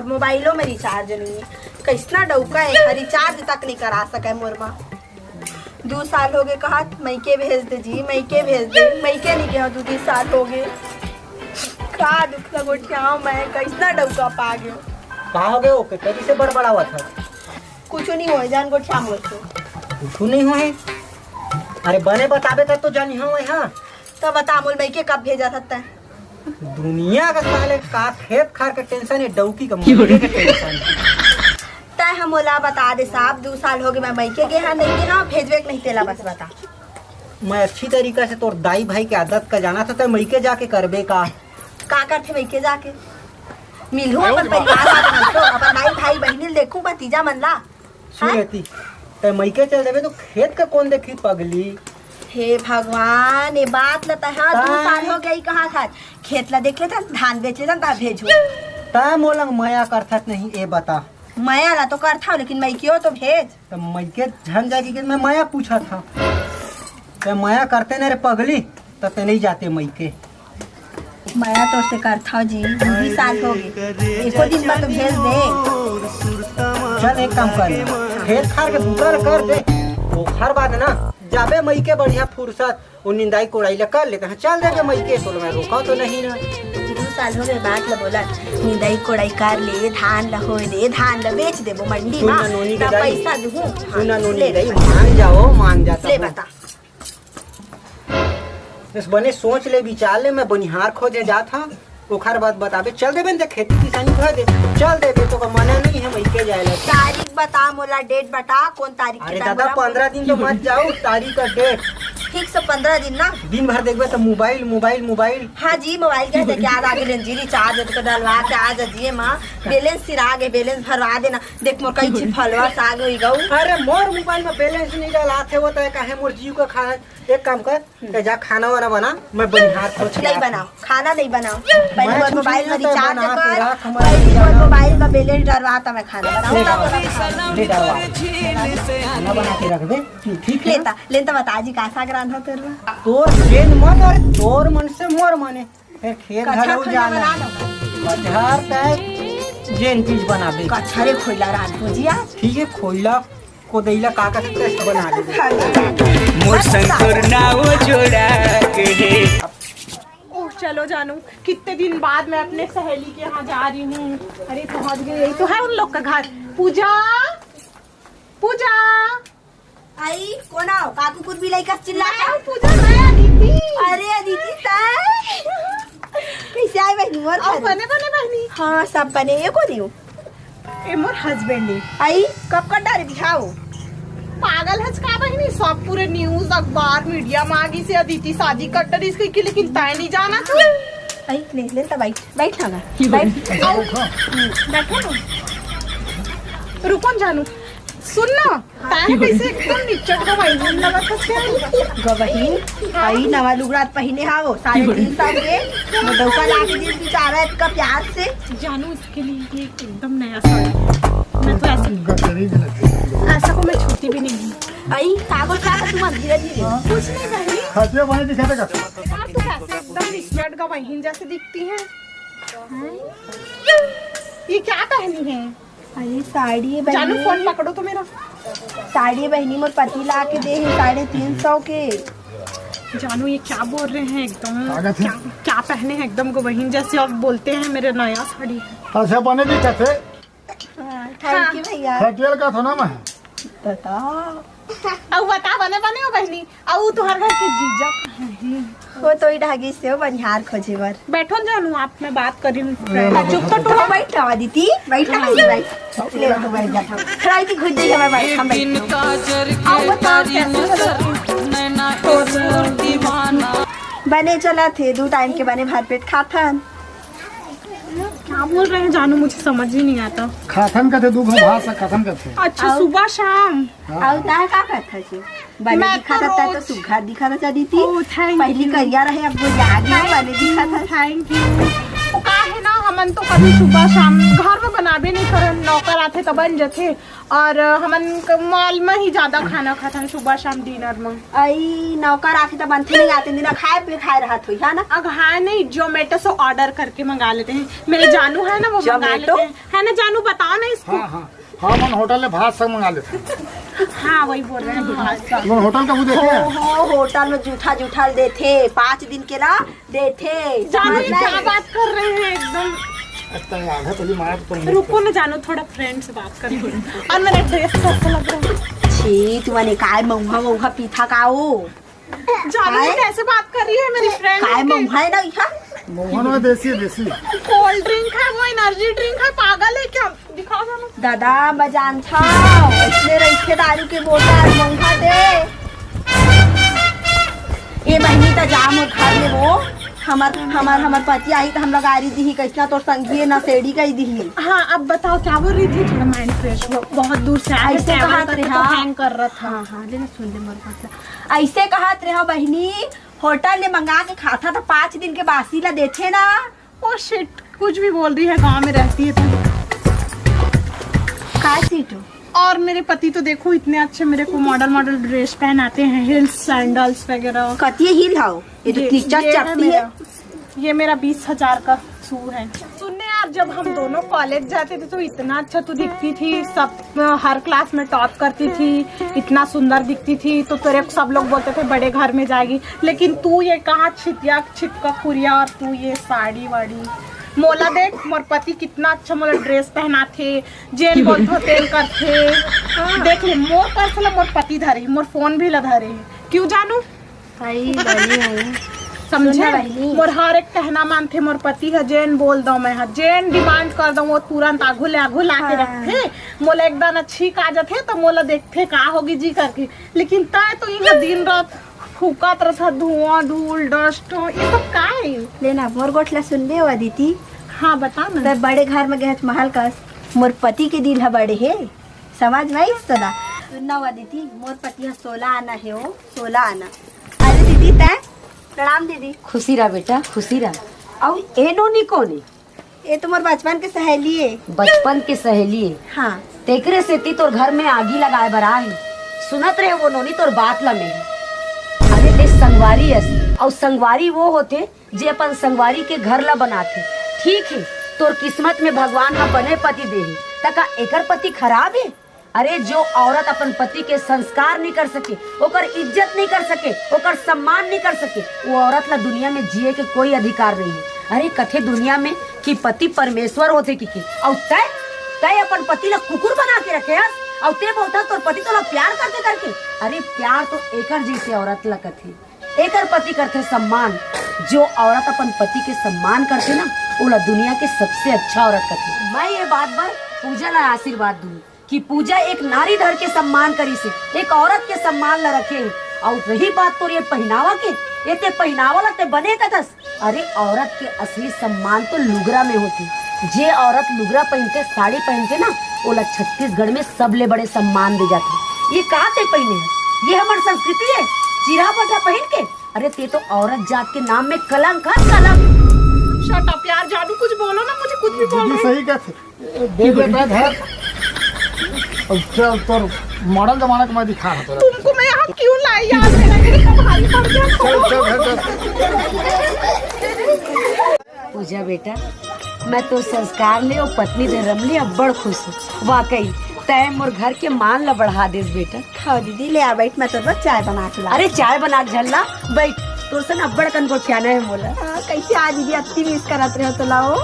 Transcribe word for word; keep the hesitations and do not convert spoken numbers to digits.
मोबाइलो में रिचार्ज नहीं है। कैसना डौका है, रिचार्ज तक नहीं करा सके मोर मा। दू साल हो गए कहत, "मइके भेज दे जी, मइके भेज दे।" मइके नहीं गया, दू तीन साल हो गए। का दुख ला गोठियाव मैं, कैसना डौका पा गयो। का हो गयो? ओके, कभी से बड़बड़ावत है? कुछ नहीं होए, जान गोठिया मोर से। कुछ नहीं होए? अरे बने बताबे तब तो जानी हो, हाँ। तो बता मोल, मइके कब भेजा था तैं? दुनिया का साले का खेत खार के टेंशन है, डौकी का मुर्गे के टेंशन। तय हम ओला बता दे साहब, दू साल हो गए मैं मइके गे हाँ, नहीं गे हाँ, भेजबे के नहीं तेला बस बता। मैं अच्छी तरीका से तोर दाई भाई के आदत का जाना था, तो मइके जाके करबे का? का करथे मइके जाके? मिलहूँ अपन परिवार वाले मन तो, अपन दाई भाई बहिनी ल देखहूँ, भतीजा मन ला। सुन हैं? लेती, तय मइके चल देबे तो खेत का कौन देखी पगली? हे भगवान, ये बात ल तय हाँ दू ता- साल हो गई कहा था, खेत ला देख लेता, धान बेच लेता, ता भेजू। तय मोला मया करथत नहीं, ए बता। मया ला तो करथव, लेकिन मइके हो तो भेज। त मइके झन जाके के मैं मया पूछा था। तय मया करते न रे पगली, त तय नहीं जाते मइके। मया तोर से करथव जी, दू ही साल हो गए, एको दिन बाद तो भेज दे। चल एक काम कर, खेत खार के बुता ल कर दे, ओखर बाद ना जाबे मइके बढ़िया फुर्सत, वो निंदाई कोड़ाई ला कर लेते हैं, चल देबे मइके, तोला मैं रोका तो नहीं ना। दू साल हो गए बात ला बोला, निंदाई कोड़ाई कर ले, धान ला होए दे, धान ला बेच देबो मंडी सुन मा, ना नोनी के ना दाई, पैसा दूँ। सुन ना नोनी ले के दाई, बता। मान जाओ, मान जाता ले हूँ। बता। बस बने सोच ले, विचार ले, मैं बनिहार खोजे जात हूँ, ओखर बाद बताबे। चल देबे न ते खेती किसानी कर दे, चल देबे, तो का मना नहीं है मइके जाए ला। तारीख बता मोला, डेट बता, कौन तारीख के अरे दादा, पंद्रह दिन तो मत जाओ, तारीख का डेट। ठीक से पंद्रह दिन ना। दिन भर देखबे तो मोबाइल, मोबाइल, मोबाइल। हाँ जी, मोबाइल के देख के याद आ गेल जी, रिचार्ज तो डलवा के आ जा जी, माँ बैलेंस सिरा गे, बैलेंस भरवा देना। देख मोर कई ची फॉलोअर्स आ गई गऊ। अरे मोर मोबाइल में बैलेंस नहीं डलात है, वो तो काहे मोर जियो का खा। एक काम कर, ते जा खाना वाना बना, मैं बनिहार खोज के नहीं आता हूँ। बनाओ, खाना नहीं बनाओ। पहले मैं मोर कुछ मोबाइल नहीं में करता, रिचार्ज बना के कर, रख, हमारे पहले मोर मोबाइल में बैलेंस डलवा, तब मैं खाना बनाऊँ। ले डलवा, ले डलवा। खाना बना के रख दे, ठीक है? लेता, लेता बता जी, का साग रांधा तेरे में? तोर जेन मन और तोर मन से मोर मने। फिर खेत कचहर घलो खोइला जाना। बना लो। कचहर तय जेन चीज बनाबे। कचहरे खोइला रांधो जी आज। ठीक है, खोइला कोदैला का का टेस्ट बना लेबे। मोर संग तोर नाव जोड़ा के हे। ओह, चलो जानू, कितने दिन बाद मैं अपने सहेली के यहाँ जा रही हूँ। अरे पहुँच गई, यही तो है उन लोग का घर। पूजा, पूजा। आई, कोन आओ? का कुकुर बिलाई कस चिल्लात मैं आओ? पूजा, मैं अदिति। अरे अदिति, तय कैसे आए बहिनी मोर अब घर? बने बने बहिनी। हाँ, सब बने। ये कोन हो? ए मोर हस्बैंड है। आई, कब कर डारे दिखाओ। पागल हच का बहिनी, सब पूरे न्यूज, अखबार, मीडिया में आ गई से अदिति शादी कर डरिस कहिके, लेकिन तय नहीं जाना तू। आई, ले, ले, तब बैठ, बैठ ना, बैठ। बैठो ना। रुको न जानू, सुन ना, ताहे कैसे एकदम निचट गवहिन लगत हस क्या? गवहिन? हाँ। आई नवा लुगड़ा पहिने हावो, साढ़े तीन सौ के। वो डौका ला के दिस बेचारा इतना प्यार से। जानू, इसके लिए ये एकदम नया साड़ी। मैं तो ऐसे, गठरी भी लगी। ऐसा को मैं छूती भी नहीं। आई, कागज का तुम धीरे धीरे। हाँ। कुछ नहीं बहनी। खटिया बने दिखा देगा। यार, तू कैसे एकदम निचट गवहिन जैसे दिखती है? हाँ? ये क्या पहनी है? अरे साड़ी है जानू, बहनी। फोन पकड़ो तो मेरा। साड़ी है बहनी, मोर पति ला के दे है साढ़े तीन सौ के। जानू, ये क्या बोल रहे हैं एकदम? क्या, क्या पहने हैं एकदम गवहिन जैसे, और बोलते हैं मेरे नया साड़ी। अच्छा, बने दिखत हे। हाँ, thank you भैया। खटियल का थोना मैं। बताओ। अब बता, बने बने हो बहनी? अउ तुहर घर के जीजा कहाँ हे? वो तो ही ढागी से हो बनिहार खोजे बर। बैठो न जानू, आप, मैं बात कर रही हूँ। चुप तो टूरा। बैठ ना दीदी, बैठ ना, बैठ। ले, तो बैठ जा। खड़ा ही घुस जाइए, हमारे बैठ, हम बैठ। आओ, बताओ, कैसे हो? बने चला थे, दू टाइम के बने भर पेट खाथन। क्या बोल रहे हैं जानू, मुझे समझ ही नहीं आता। खाथन कथे, दू घास खाथन कथे। अच्छा, सुबह शाम। हाँ। अउ ताहे का करत हस? बने दिखत हस तो सुघर दिखत हस दीदी। Oh, thank you। पहली करिया रहे, अब गोरिया गे, बने दिखत हस। Thank you। वो का है ना, हम हमन तो कभी सुबह शाम घर में बनाबे नहीं करन, नौकर आथे त बन जथे। और हमन क-, मॉल में ही ज्यादा खाना खाथन सुबह शाम डिनर में। अई, नौकर आथे त बनथे नहीं, आते दिन खाए पे खाए रहत होई, है ना? अब हाँ नहीं, जोमेटो से ऑर्डर करके मंगा लेते हैं। मेरे जानू है ना, वो मंगा लेते हैं, है ना जानू? बताओ ना इसको। हाँ, हाँ, हाँ, मन होटल ले भात सब मंगा लेते हैं। हाँ, वही बोल रहे हैं, भात सब। तुम होटल का वो देखे हैं? हो, होटल में जूठा जूठा देथे, पाँच दिन के ला देथे। जानू, ये क्या बात कर रहे हैं एकदम? इतना याद है, पहले मारा तो तुम। रुको ना जानू, थोड़ा फ्रेंड से बात कर लो। और मेरा ड्रेस कैसा लग रहा है? छी, तुम्हारे काय मऊहा मऊहा पीथा का हो? जानू, ये कैसे बात कर रही है मेरी फ्रेंड? काय मऊहा है ना, यहाँ? मऊहा ना, देसी है, देसी। कोल्ड ड्रिंक है, वो एनर्जी ड्रिंक है, पागल है क्या? दिखाओ जानू। दादा, मैं जानता हूँ, इसने रखे दारू के बोतल, मऊहा दे। ए बहिनी, त जा मोर घर में वो, हमर, हमर, हमर पति आही त हमला गारी दिही, कैसना तोर संगी नशेड़ी कही दिही। हाँ, अब बताओ क्या बोल रही थी? थोड़ा माइंड फ्रेश हो, बहुत दूर से आए हैं, ऐसे कहा तो हैंग कर रहा था। हाँ, हाँ, ले ना, सुन ले मोर बात। ऐसे कहत रहे हो बहिनी, होटल ले मंगा के खाता त पाँच दिन के बासी ला देथे ना। ओ शिट, कुछ भी बोल रही है, गांव में रहती है तो। का सीट हो? और मेरे पति तो देखो, इतने अच्छे मेरे को मॉडल मॉडल ड्रेस पहनाते हैं, हील्स, सैंडल्स वगैरह। कतिये हील हाओ? ये तो ये, कीचड़ ये है चपटी है। मेरा, ये मेरा बीस हजार का शू है। सुनने यार, जब हम दोनों कॉलेज जाते थे तो इतना अच्छा तू दिखती थी, सब, हर क्लास में टॉप करती थी, इतना सुंदर दिखती थी, तो तेरे को सब लोग बोलते थे बड़े घर में जाएगी, लेकिन तू ये कहाँ छितिया छिपका खुरिया और तू ये साड़ी वाड़ी। मोला देख, मोर पति कितना अच्छा मोला ड्रेस पहनाथे, जेन बोलथो तेन करथे। देख ले, मोर पर्स ला मोर पति धरे, मोर फोन भी ला धरे। क्यों जानू? भाई, बनी है। समझे? सुन ना बहिनी। मोर हर एक कहना मानथे मोर पति ह, जेन बोल दो मैं ह, जेन डिमांड कर दो, वो तुरंत आघू ले आघू ला के हाँ। रखथे। मोला एक दाना छींक आ जथे तो मोला देखथे का होगी जी करके, लेकिन तय तो इहाँ दिन रात फूकत रहता, धुआं धूल डस्ट, ये सब का है? लेना, मोर गोठ ला सुनबे हो अदिति? हाँ, बता ना। तय बड़े घर में गहच महल कस, मोर पति के दिल ह बड़े हे, समझ में आइस तोला? सुन ना हो अदिति, मोर पति ह सोलह आना हे, ओ सोलह आना। अरे दीदी, तय? प्रणाम दीदी। खुशी रह बेटा, खुशी रह। अउ ए नोनी कोन ए? ये तो मोर बचपन के सहेली है। बचपन के सहेली है? हाँ। तेकरे सेती तोर घर में आगी लगाए बर आए। सुनत रहे वो नोनी तोर बात ला में। अरे ते संगवारी अस, अउ संगवारी वो होथे जे अपन संगवारी के घर ला बनाथे। ठीक है, तोर किस्मत में भगवान ह बने पति दे हे, त का एकर पति खराब है? अरे, जो औरत अपन पति के संस्कार नहीं कर सके, ओकर इज्जत नहीं कर सके, ओकर सम्मान नहीं कर सके, वो औरत ला दुनिया में जिए के कोई अधिकार नहीं है। अरे, कथे दुनिया में कि पति परमेश्वर होथे कि, कि। अउ तय, तय अपन पति ला कुकुर बना के रखे हस, अउ ते बोलता तोर पति तोला प्यार करथे करके। अरे, प्यार तो एकर जैसे औरत ला कथे, एकर पति करथे सम्मान। जो औरत अपन पति के सम्मान करथे ना, ओला दुनिया के सबसे अच्छा औरत कथे। मैं ये बात बर पूजा ला आशीर्वाद दूँ कि पूजा एक नारी धर के सम्मान करिस हे, एक औरत के सम्मान ला रखे हे। अउ रही बात तोर ये पहिनावा के, ये ते पहिनावा ला ते बने कथस। अरे, औरत के असली सम्मान तो लुगरा में होथे। जे औरत लुगरा पहिनथे, साड़ी पहिनथे ना, ओला छत्तीसगढ़ में सबले बड़े सम्मान दे जाथे। ये का ते पहिने हे? ये हमर संस्कृति है? चिरहा फटहा पहिन के? अरे, ते तो औरत जात के नाम में कलंक है, कलंक। Shut up यार, जानू कुछ बोलो ना, मुझे कुछ भी बोल दीदी रही। सही कहते। दे बेटा, धर। अब चल, तोर मॉडल जमाना के मैं दिखा रहा तोरा। तुमको मैं यहाँ क्यों लाई यार? मेरा, मेरे को भारी पड़ गया। चल, चल, घर चल। पूजा बेटा, मैं तो संस्कार ले अउ पत्नी धर्म ले अब्बड़ खुश हूँ। वाकई, तय मोर घर के मान ला बढ़ा देस बेटा। हाँ दीदी, ले आ बैठ, मैं तोर बर चाय बना के ला। अरे, चाय बना के झल्ला, बैठ। तोर से ना अब्बड़ कन गोठियाना है मोला। हाँ, कैसे आ दीदी, अत्ती मिस करत रहे हो तो लाओ।